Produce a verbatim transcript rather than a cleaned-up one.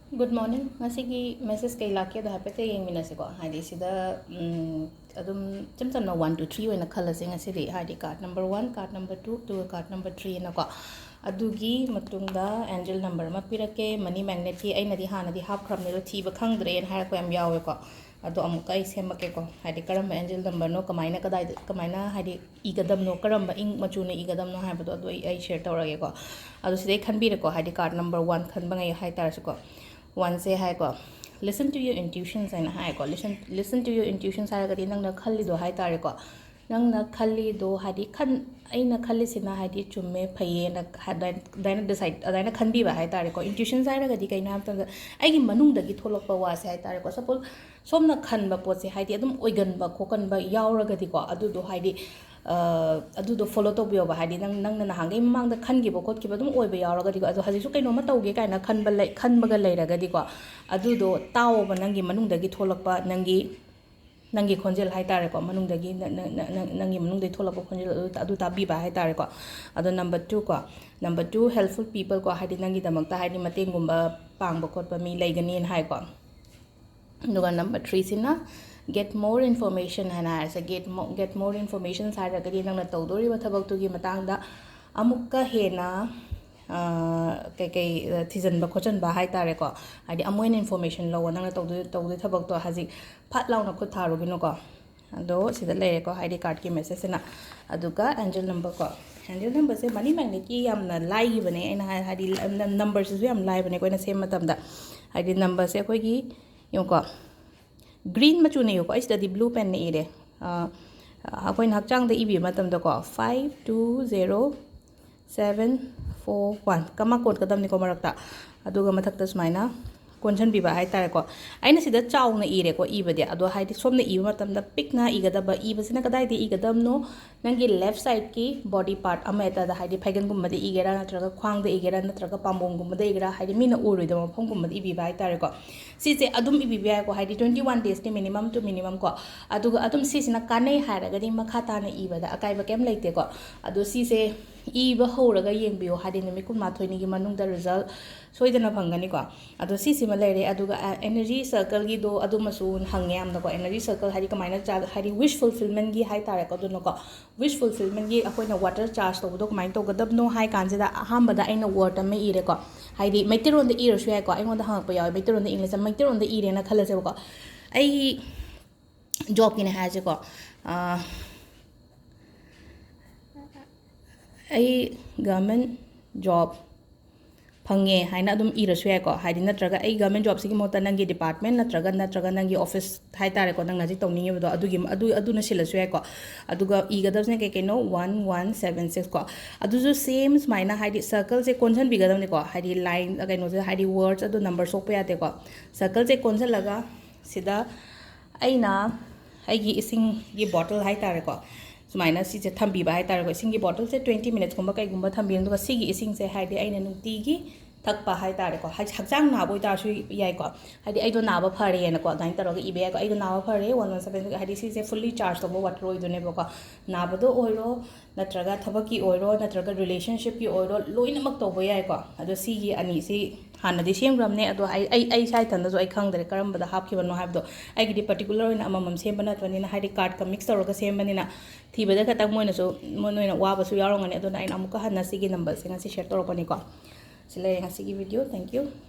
Good morning. ꯉꯁꯤꯒꯤ message ꯀꯩ ꯂꯥꯛꯀꯦꯗꯣ ꯍꯥꯏꯐꯦꯠꯇ ꯌꯦꯡꯃꯤꯟꯅꯁꯤꯀꯣ꯫ ꯍꯥꯏꯗꯤ ꯁꯤꯗ, ꯎꯝ, ꯑꯗꯨꯝ ꯏꯆꯝ ꯆꯝꯅ one to three ꯑꯣꯏꯅ ꯈꯜꯂꯁꯦ ꯉꯁꯤꯗꯤ꯫ ꯍꯥꯏꯗꯤ card number one, card number two, ꯑꯗꯨꯒ card number three ꯑꯅꯀꯣ꯫ ꯑꯗꯨꯒꯤ ꯃꯇꯨꯡꯗ angel number ꯑꯃ ꯄꯤꯔꯛꯀꯦ꯫ Money magnetꯀꯤ ꯑꯩꯅꯗꯤ ꯍꯥꯟꯅꯗꯤ ꯍꯥꯞꯈ꯭ꯔꯕꯅꯦ, ꯑꯗꯣ ꯊꯤꯕ ꯈꯪꯗ꯭ꯔꯦꯅ ꯍꯥꯏꯔꯛꯄ ꯌꯥꯝ ꯌꯥꯎꯋꯦꯀꯣ꯫ ꯑꯗꯣ ꯑꯃꯨꯛꯀ ꯑꯩ ꯁꯦꯝꯃꯛꯀꯦꯀꯣ꯫ ꯍꯥꯏꯗꯤ ꯀꯔꯝꯕ angel numberꯅꯣ, ꯀꯃꯥꯏꯅ, ꯀꯗꯥꯏꯗ, ꯀꯃꯥꯏꯅ, ꯍꯥꯏꯗꯤ ꯏꯒꯗꯕꯅꯣ, ꯀꯔꯝꯕ ink ꯃꯆꯨꯅ ꯏꯒꯗꯕꯅꯣ ꯍꯥꯏꯕꯗꯣ ꯑꯗꯨ ꯑꯩ, ꯑꯩ share ꯇꯧꯔꯒꯦꯀꯣ꯫ ꯑꯗꯣ ꯁꯤꯗꯩ ꯈꯟꯕꯤꯔꯦꯀꯣ꯫ ꯍꯥꯏꯗꯤ card number one ꯈꯟꯕꯉꯩ ꯍꯥꯏꯇꯥꯔꯁꯨꯀꯣ꯫ Oneꯁꯦ ꯍꯥꯏꯀꯣ, "Listen to your intuitions" ꯍꯥꯏꯅ ꯍꯥꯏꯀꯣ꯫ Listen, listen to your intuitions ꯍꯥꯏꯔꯒꯗꯤ ꯅꯪꯅ ꯈꯜꯂꯤꯗꯣ ꯍꯥꯏꯇꯥꯔꯦꯀꯣ꯫ ꯅꯪꯅ ꯈꯜꯂꯤꯗꯣ ꯍꯥꯏꯗꯤ ꯈꯟ-, ꯑꯩꯅ ꯈꯜꯂꯤꯁꯤꯅ ꯍꯥꯏꯗꯤ ꯆꯨꯝꯃꯦ, ꯐꯩꯌꯦꯅ ꯑꯗꯨꯃꯥꯏꯅ, ꯑꯗꯨꯃꯥꯏꯅ decide, ꯑꯗꯨꯃꯥꯏꯅ ꯈꯟꯕꯤꯕ ꯍꯥꯏꯇꯥꯔꯦꯀꯣ꯫ Intuitions ꯍꯥꯏꯔꯒꯗꯤ ꯀꯩꯅꯣ ꯍꯥꯏꯕ ꯃꯇꯝꯗ ꯑꯩꯒꯤ ꯃꯅꯨꯡꯗꯒꯤ ꯊꯣꯛꯂꯛꯄ ꯋꯥꯁꯦ ꯍꯥꯏꯇꯥꯔꯦꯀꯣ꯫ Suppose ꯁꯣꯝꯅ ꯈꯟꯕ ꯄꯣꯠꯁꯦ ꯍꯥꯏꯗꯤ ꯑꯗꯨꯝ ꯑꯣꯏꯒꯟꯕ ꯈꯣꯠꯀꯟꯕ ꯌꯥꯎꯔꯒꯗꯤꯀꯣ, ꯑꯗꯨꯗꯣ ꯍꯥꯏꯗꯤ, ꯑ, ꯑꯗꯨꯗꯣ follow ꯇꯧꯕꯤꯌꯣꯕ꯫ ꯍꯥꯏꯗꯤ ꯅꯪ, ꯅꯪꯅ ꯅꯍꯥꯟꯈꯩ ꯃꯃꯥꯡꯗ ꯈꯟꯈꯤꯕ ꯈꯣꯠꯈꯤꯕ ꯑꯗꯨꯝ ꯑꯣꯏꯕ ꯌꯥꯎꯔꯒꯗꯤꯀꯣ, ꯑꯗꯣ ꯍꯧꯖꯤꯛꯁꯨ ꯀꯩꯅꯣꯝꯃ ꯇꯧꯒꯦ ꯀꯥꯏꯅ ꯈꯟꯕ ꯂꯩ, ꯈꯟꯕꯒ ꯂꯩꯔꯒꯗꯤꯀꯣ, ꯑꯗꯨꯗꯣ ꯇꯥꯎꯑꯣꯕ, ꯅꯪꯒꯤ ꯃꯅꯨꯡꯗꯒꯤ ꯊꯣꯛꯂꯛꯄ ꯅꯪꯒꯤ, ꯅꯪꯒꯤ ꯈꯣꯟꯖꯦꯜ ꯍꯥꯏꯇꯥꯔꯦꯀꯣ, ꯃꯅꯨꯡꯗꯒꯤ ꯅ-, ꯅ-, ꯅ-, ꯅ-, ꯅꯪꯒꯤ ꯃꯅꯨꯡꯗꯒꯤ ꯊꯣꯛꯂꯛꯄ ꯈꯣꯟꯖꯦꯜ ꯑꯗꯨ, ꯑꯗꯨ ꯇꯥꯕꯤꯕ ꯍꯥꯏꯇꯥꯔꯦꯀꯣ꯫ ꯑꯗꯣ number two ꯀꯣ, number two, helpful people ꯀꯣ, ꯍꯥꯏꯗꯤ ꯅꯪꯒꯤꯗꯃꯛꯇ ꯍꯥꯏꯗꯤ ꯃꯇꯦꯡꯒꯨꯝꯕ ꯄꯥꯡꯕ ꯈꯣꯠꯄ ꯃꯤ ꯂꯩꯒꯅꯤꯅ ꯍꯥꯏꯀꯣ꯫ ꯑꯗꯨꯒ number threeꯁꯤꯅ get more information ꯍꯥꯏꯅ ꯍꯥꯏꯔꯁꯦ꯫ Get mo-, get more information ꯍꯥꯏꯔꯒꯗꯤ ꯅꯪꯅ ꯇꯧꯗꯣꯔꯤꯕ ꯊꯕꯛꯇꯨꯒꯤ ꯃꯇꯥꯡꯗ ꯑꯃꯨꯛꯀ ꯍꯦꯟꯅ, ꯑ, ꯀꯩꯀꯩ, ꯑ, ꯊꯤꯖꯤꯟꯕ ꯈꯣꯠꯆꯤꯟꯕ ꯍꯥꯏꯇꯥꯔꯦꯀꯣ꯫ ꯍꯥꯏꯗꯤ ꯑꯃꯨꯛ ꯍꯦꯟꯅ information ꯂꯧꯕ, ꯅꯪꯅ ꯇꯧꯗꯣꯏ, ꯇꯧꯗꯣꯏ ꯊꯕꯛꯇꯣ ꯍꯧꯖꯤꯛ ꯐꯠ ꯂꯥꯎꯅ ꯈꯨꯠ ꯊꯥꯔꯨꯒꯤꯅꯨꯀꯣ꯫ ꯑꯗꯣ ꯁꯤꯗ ꯂꯩꯔꯦꯀꯣ, ꯍꯥꯏꯗꯤ cardꯀꯤ messageꯁꯤꯅ꯫ ꯑꯗꯨꯒ angel number ꯀꯣ, angel numberꯁꯦ money magnetꯀꯤ ꯌꯥꯝꯅ ꯂꯥꯏꯈꯤꯕꯅꯦ꯫ ꯑꯩꯅ ꯍꯥꯏ-, ꯍꯥꯏꯗꯤ ꯅꯝ-, ꯅꯝ-, numberꯁꯤꯁꯨ ꯌꯥꯝ ꯂꯥꯏꯕꯅꯦ ꯑꯩꯈꯣꯏꯅ ꯁꯦꯝꯕ ꯃꯇꯝꯗ꯫ ꯍꯥꯏꯗꯤ numberꯁꯦ ꯑꯩꯈꯣꯏꯒꯤ, ꯌꯦꯡꯉꯨꯀꯣ, green ꯃꯆꯨꯅ ꯏꯌꯨꯀꯣ, ꯑꯩ ꯁꯤꯗꯗꯤ blue penꯅ ꯏꯔꯦ꯫ ꯑ, ꯑꯩꯈꯣꯏꯅ ꯍꯛꯆꯥꯡꯗ ꯏꯕꯤꯕ ꯃꯇꯝꯗꯀꯣ, five two zero seven four one comma ꯀꯣꯠꯀꯗꯕꯅꯤꯀꯣ ꯃꯔꯛꯇ꯫ ꯑꯗꯨꯒ ꯃꯊꯛꯇ ꯁꯨꯃꯥꯏꯅ ꯀꯣꯟꯁꯤꯟꯕꯤꯕ ꯍꯥꯏꯇꯥꯔꯦꯀꯣ꯫ ꯑꯩꯅ ꯁꯤꯗ ꯆꯥꯎꯅ ꯏꯔꯦꯀꯣ ꯏꯕꯗꯤ, ꯑꯗꯣ ꯍꯥꯏꯗꯤ ꯁꯣꯝꯅ ꯏꯕ ꯃꯇꯝꯗ ꯄꯤꯛꯅ ꯏꯒꯗꯕ꯫ ꯏꯕꯁꯤꯅ ꯀꯗꯥꯏꯗ ꯏꯒꯗꯕꯅꯣ? ꯅꯪꯒꯤ left sideꯀꯤ body part ꯑꯃ ꯍꯦꯛꯇꯗ, ꯍꯥꯏꯗꯤ ꯐꯩꯒꯟꯒꯨꯝꯕꯗ ꯏꯒꯦꯔꯥ, ꯅꯠꯇ꯭ꯔꯒ ꯈ꯭ꯋꯥꯡꯗ ꯏꯒꯦꯔꯥ, ꯅꯠꯇ꯭ꯔꯒ ꯄꯥꯝꯕꯣꯝꯒꯨꯝꯕꯗ ꯏꯒꯦꯔꯥ, ꯍꯥꯏꯗꯤ ꯃꯤꯅ ꯎꯔꯣꯏꯗꯕ ꯃꯐꯝꯒꯨꯝꯕꯗ ꯏꯕꯤꯕ ꯍꯥꯏꯇꯥꯔꯦꯀꯣ꯫ ꯁꯤꯁꯦ ꯑꯗꯨꯝ ꯏꯕꯤꯕ ꯌꯥꯏꯀꯣ, ꯍꯥꯏꯗꯤ twenty one daysꯀꯤ minimum to minimum ꯀꯣ꯫ ꯑꯗꯨꯒ ꯑꯗꯨꯝ ꯁꯤꯁꯤꯅ ꯀꯥꯟꯅꯩ ꯍꯥꯏꯔꯒꯗꯤ ꯃꯈꯥ ꯇꯥꯅ ꯏꯕꯗ ꯑꯀꯥꯏꯕ ꯀꯩꯝ ꯂꯩꯇꯦꯀꯣ꯫ ꯑꯗꯣ ꯁꯤꯁꯦ ꯏꯕ ꯍꯧꯔꯒ ꯌꯦꯡꯕꯤꯌꯣ, ꯍꯥꯏꯗꯤ ꯅꯨꯃꯤꯠ ꯀꯨꯟꯃꯥꯊꯣꯏꯅꯤꯒꯤ ꯃꯅꯨꯡꯗ ꯔꯤꯖꯜ ꯁꯣꯏꯗꯅ ꯐꯪꯒꯅꯤꯀꯣ꯫ ꯑꯗꯣ ꯁꯤꯁꯤꯃ ꯂꯩꯔꯦ꯫ ꯑꯗꯨꯒ ꯑꯦꯅꯔꯖꯤ ꯁꯔꯀꯜꯒꯤꯗꯣ ꯑꯗꯨꯃꯁꯨ ꯍꯪꯉꯦ ꯌꯥꯝꯅꯀꯣ꯫ ꯑꯦꯅꯔꯖꯤ ꯁꯔꯀꯜ ꯍꯥꯏꯗꯤ ꯀꯃꯥꯏꯅ ꯆꯥ-, ꯍꯥꯏꯗꯤ ꯋꯤꯁ ꯐꯨꯜꯐꯤꯜꯃꯦꯟꯒꯤ ꯍꯥꯏ ꯇꯥꯔꯦꯀꯣ꯫ ꯑꯗꯨꯅꯀꯣ, ꯋꯤꯁ ꯐꯨꯜꯐꯤꯜꯃꯦꯟꯒꯤ ꯑꯩꯈꯣꯏꯅ ꯋꯥꯇꯔ ꯆꯥꯔꯖ ꯇꯧꯕꯗꯣ ꯀꯃꯥꯏꯅ ꯇꯧꯒꯗꯕꯅꯣ ꯍꯥꯏ ꯀꯥꯟꯁꯤꯗ, ꯑꯍꯥꯟꯕꯗ ꯑꯩꯅ ꯋꯥꯔꯗ ꯑꯃ ꯏꯔꯦꯀꯣ꯫ ꯍꯥꯏꯗꯤ ꯃꯩꯇꯩꯔꯣꯟꯗ ꯏꯔꯁꯨ ꯌꯥꯏꯀꯣ, ꯑꯩꯉꯣꯟꯗ ꯍꯪꯉꯛꯄ ꯌꯥꯎꯋꯦ, ꯃꯩꯇꯩꯔꯣꯟꯗ ꯏꯪꯂꯤꯁꯇ, ꯃꯩꯇꯩꯔꯣꯟꯗ ꯏꯔꯦꯅ ꯈꯜꯂꯁꯦꯕꯀꯣ꯫ ꯑꯩ ꯖꯣꯕꯀꯤꯅꯦ ꯍꯥꯏꯔꯁꯦꯀꯣ꯫ ꯑꯥ, ꯑꯩ ꯒꯚꯔꯟꯃꯦꯟ ꯖꯣꯕ ꯐꯪꯉꯦ ꯍꯥꯏꯅ ꯑꯗꯨꯝ ꯏꯔꯁꯨ ꯌꯥꯏꯀꯣ꯫ ꯍꯥꯏꯗꯤ ꯅꯠꯇ꯭ꯔꯒ ꯑꯩ ꯒꯚꯔꯟꯃꯦꯟ ꯖꯣꯕꯁꯤꯒꯤ ꯃꯍꯨꯠꯇ ꯅꯪꯒꯤ ꯗꯤꯄꯥꯔꯠꯃꯦꯟ ꯅꯠꯇ꯭ꯔꯒ, ꯅꯠꯇ꯭ꯔꯒ ꯅꯪꯒꯤ ꯑꯣꯐꯤꯁ ꯍꯥꯏ ꯇꯥꯔꯦꯀꯣ, ꯅꯪꯅ ꯍꯧꯖꯤꯛ ꯇꯧꯅꯤꯡꯉꯤꯕꯗꯣ ꯑꯗꯨꯒꯤ, ꯑꯗꯨ, ꯑꯗꯨꯅ ꯁꯤꯜꯂꯁꯨ ꯌꯥꯏꯀꯣ꯫ ꯑꯗꯨꯒ ꯏꯒꯗꯕꯁꯤꯅ ꯀꯩ ꯀꯩꯅꯣ, ꯋꯥꯟ ꯋꯥꯟ ꯁꯕꯦꯟ ꯁꯤꯛꯁ ꯀꯣ꯫ ꯑꯗꯨꯁꯨ ꯁꯦꯝ ꯁꯨꯃꯥꯏꯅ ꯍꯥꯏꯗꯤ ꯁꯔꯀꯜꯁꯦ ꯀꯣꯟꯁꯤꯟꯕꯤꯒꯗꯕꯅꯤꯀꯣ꯫ ꯍꯥꯏꯗꯤ ꯂꯥꯏꯟ ꯀꯩꯅꯣꯁꯦ, ꯍꯥꯏꯗꯤ ꯋꯥꯔꯗꯁ ꯑꯗꯨ ꯅꯝꯕꯔ ꯁꯣꯛꯄ ꯌꯥꯗꯦꯀꯣ꯫ ꯁꯔꯀꯜꯁꯦ ꯀꯣꯟꯁꯤꯜꯂꯒ ꯁꯤꯗ ꯑꯩꯅ ꯑꯩꯒꯤ ꯏꯁꯤꯡꯒꯤ ꯕꯣꯇꯜ ꯍꯥꯏ ꯇꯥꯔꯦꯀꯣ, ꯁꯨꯃꯥꯏꯅ ꯁꯤꯁꯦ ꯊꯝꯕꯤꯕ ꯍꯥꯏ ꯇꯥꯔꯦꯀꯣ꯫ ꯏꯁꯤꯡꯒꯤ ꯕꯣꯇꯜꯁꯦ ꯇ꯭ꯋꯦꯟꯇꯤ ꯃꯤꯅꯠꯁꯀꯨꯝꯕ ꯀꯩꯒꯨꯝꯕ ꯊꯝꯕꯤꯔꯝꯃꯦ꯫ ꯑꯗꯨꯒ ꯁꯤꯒꯤ ꯏꯁꯤꯡꯁꯦ ꯍꯥꯏꯗꯤ ꯑꯩꯅ ꯅꯨꯡꯇꯤꯒꯤ ꯊꯛꯄ ꯍꯥꯏ ꯇꯥꯔꯦꯀꯣ꯫ ꯍꯥꯏꯗꯤ ꯍꯛꯆꯥꯡ ꯅꯥꯕ ꯑꯣꯏꯇꯥꯔꯁꯨ ꯌꯥꯏꯀꯣ꯫ ꯍꯥꯏꯗꯤ ꯑꯩꯗꯣ ꯅꯥꯕ ꯐꯔꯦꯅꯀꯣ, ꯑꯗꯨꯃꯥꯏꯅ ꯇꯧꯔꯒ ꯏꯕ ꯌꯥꯏꯀꯣ꯫ ꯑꯩꯗꯣ ꯅꯥꯕ ꯐꯔꯦ, ꯋꯥꯟ ꯋꯥꯟ ꯁꯕꯦꯟ, ꯍꯥꯏꯗꯤ ꯁꯤꯁꯦ ꯐꯨꯜꯂꯤ ꯆꯥꯔꯖ ꯇꯧꯕ ꯋꯥꯇꯔ ꯑꯣꯏꯗꯣꯏꯅꯦꯕꯀꯣ꯫ ꯅꯥꯕꯗ ꯑꯣꯏꯔꯣ, ꯅꯠꯇ꯭ꯔꯒ ꯊꯕꯛꯀꯤ ꯑꯣꯏꯔꯣ, ꯅꯠꯇ꯭ꯔꯒ ꯔꯤꯂꯦꯁꯟꯁꯤꯞꯀꯤ ꯑꯣꯏꯔꯣ, ꯂꯣꯏꯅꯃꯛ ꯇꯧꯕ ꯌꯥꯏꯀꯣ꯫ ꯑꯗꯣ ꯁꯤꯒꯤ ꯑꯅꯤꯁꯤ ꯍꯥꯟꯅꯗꯤ ꯁꯦꯝꯈ꯭ꯔꯕꯅꯦ, ꯑꯗꯣ ꯑꯩ, ꯑꯩ, ꯑꯩ ꯏꯁꯥ ꯏꯊꯟꯗꯁꯨ ꯑꯩ ꯈꯪꯗ꯭ꯔꯦ ꯀꯔꯝꯕꯗ ꯍꯥꯞꯈꯤꯕꯅꯣ ꯍꯥꯏꯕꯗꯣ꯫ ꯑꯩꯒꯤꯗꯤ ꯄꯔꯇꯤꯀꯨꯂꯔ ꯑꯣꯏꯅ ꯑꯃꯃꯝ ꯁꯦꯝꯕ ꯅꯠꯇꯕꯅꯤꯅ, ꯍꯥꯏꯗꯤ ꯀꯥꯔꯠꯀ ꯃꯤꯛꯁ ꯇꯧꯔꯒ ꯁꯦꯝꯕꯅꯤꯅ, ꯊꯤꯕꯗ ꯈꯤꯇꯪ ꯃꯣꯏꯅꯁꯨ, ꯃꯣꯏ ꯅꯣꯏꯅ ꯋꯥꯕꯁꯨ ꯌꯥꯎꯔꯝꯒꯅꯤ꯫ ꯑꯗꯨꯅ ꯑꯩꯅ ꯑꯃꯨꯛꯀ ꯍꯟꯅ ꯁꯤꯒꯤ ꯅꯝꯕꯔꯁꯦ ꯉꯁꯤ ꯁꯦꯌꯔ ꯇꯧꯔꯛꯄꯅꯤꯀꯣ꯫ ꯁꯤ ꯂꯩꯔꯦ ꯉꯁꯤꯒꯤ ꯚꯤꯗꯤꯑꯣ꯫ Thank you꯫